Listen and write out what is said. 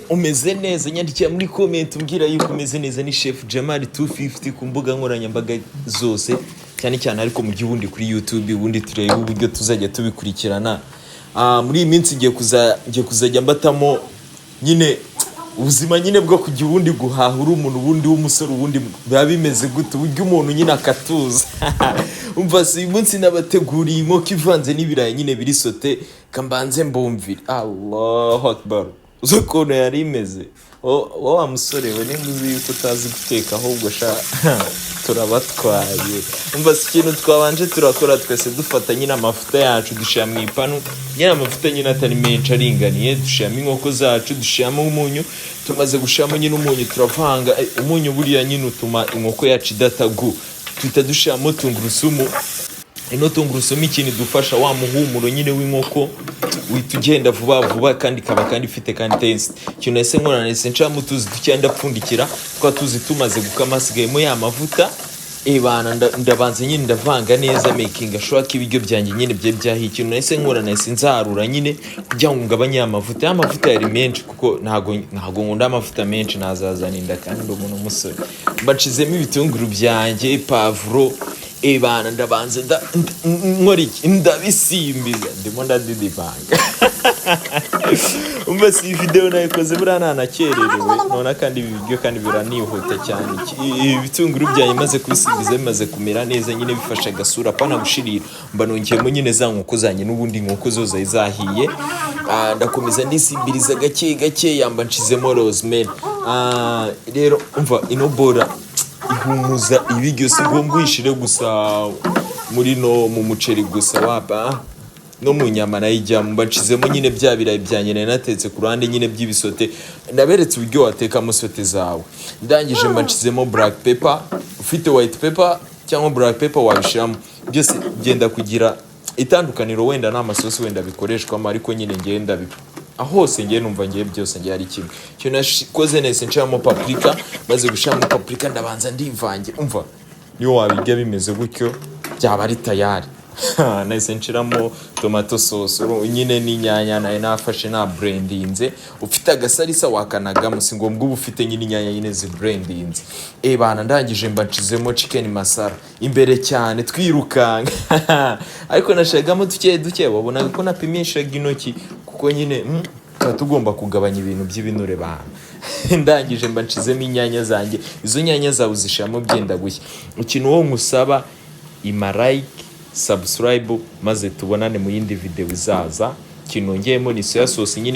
Umeze neza? Nyandikira muri comment umbwira yuko umeze neza. Ni Chef Jamal 250 ku mbuga nkoranyambaga zose, cyane cyane ariko mu gihe kuri YouTube. Ubundi turebe uburyo tuzajya tubikurikirana. Muri iyi minsi ngiye kuzajya mbatamo nyine ubuzima nyine bwo kujya ubundi guhaha uri umuntu ubundi w'umusore, ubundi biba bimeze gute, uburyo umuntu nyine akatuza. Umva si uyu munsi nabateguriye inkoko ivanze n'ibirayi nyine biri sauté. Kambanze mbumvire. Allahu akbar! Uzi ukuntu yari imeze? Wa musore we, nimba uzi yuko utazi guteka, ahubwo sha turabatwaye. Umva si ikintu twabanje turakora twese, dufata nyine amavuta yacu, dushyira mu ipanu nyine amavuta nyine atari menshi, aringaniye, dushyiramo inkoko zacu, dushyiramo umunyu. Tumaze gushyiramo nyine umunyu, turavanga. Umunyu buriya nyine utuma inkoko yacu idatagu. Tuhita dushyiramo tungurusumu. Ino tungurusumu ikintu idufasha, wa muhumuro nyine w'inkoko uhita ugenda vuba vuba, kandi ikaba kandi ifite kandi taste. Ikintu nahise nkora, nahise nshiramo utuzi dukeya, ndapfundikira. Twa tuzi tumaze gukama, hasigayemo ya mavuta. Ebana, ndabanza nyine ndavanga neza, making sure ko ibiryo byanjye nyine byari byahiye. Ikintu nahise nkora, nahise nzarura nyine kugira ngo ngabanye ya mavuta. Ya mavuta yari menshi, kuko ntago nkunda amavuta menshi, nazazana inda kandi ndi umuntu w'umusore. Mbacizemo ibitunguru byanjye, pavuro. Ebana, ndabanza nkora iki? Ndabisimbiza, ndimo ndadidibanga. Umva si iyi video nayikoze buriya ntanakererewe none, kandi ibi biryo kandi biranihuta cyane. Ibi bitunguru byanjye maze kubisimbiza, bimaze kumera neza nyine, bifashe agasura pana gushirira, mba nongeyemo nyine za nkoko zanjye. N'ubundi inkoko zo zari zahiye. Ndakomeza ndisimbiriza gake gake, yamba nshizemo rosemary. Rero umva, ino bora ihumuza ibiryo, si ngombwa uyishire gusa muri no mu muceri gusa, wapa no mu nyama nayo ijyamo. Mba nshizemo nyine bya birayi byanjye nari natetse ku ruhande nyine by'ibisauté. Ndaberetse uburyo watekamo sauté zawe. Ndangije mba nshizemo black pepper. Ufite white pepper cyangwa black pepper wabishiramo, byose byenda kugira itandukaniro. Wenda nta masosi wenda bikoreshwamo, ariko nyine ngenda aho hose ngiye numva ngiye byose ngiye ari kimwe. Ikintu nakoze, nahise nshiramo paprika. Maze gushiramo paprika, ndabanza ndivange. Umva, niyo wabirya bimeze gutyo byaba ari tayari. Nahise nshiramo tomato sauce nyine n'inyanya nari nafashe na blendinze. Ufite agasalsa wakanagamo, si ngombwa uba ufite nyine inyanya nyine ziblendinze. Bana, ndangije mba nshizemo chicken masala imbere cyane, twirukanka, ariko nashagamo duke duke, wabonaga ko napimishaga intoki, kuko nyine tuba tugomba kugabanya ibintu by'ibinure bana. Ndangije mba nshizemo inyanya zanjye. Izo nyanya zawe uzishiramo byenda gushya. Ikintu wowe nkusaba, ima like, subscribe, maze tubonane mu yindi video izaza. Ikintu nongeyemo ni soya sauce nyine.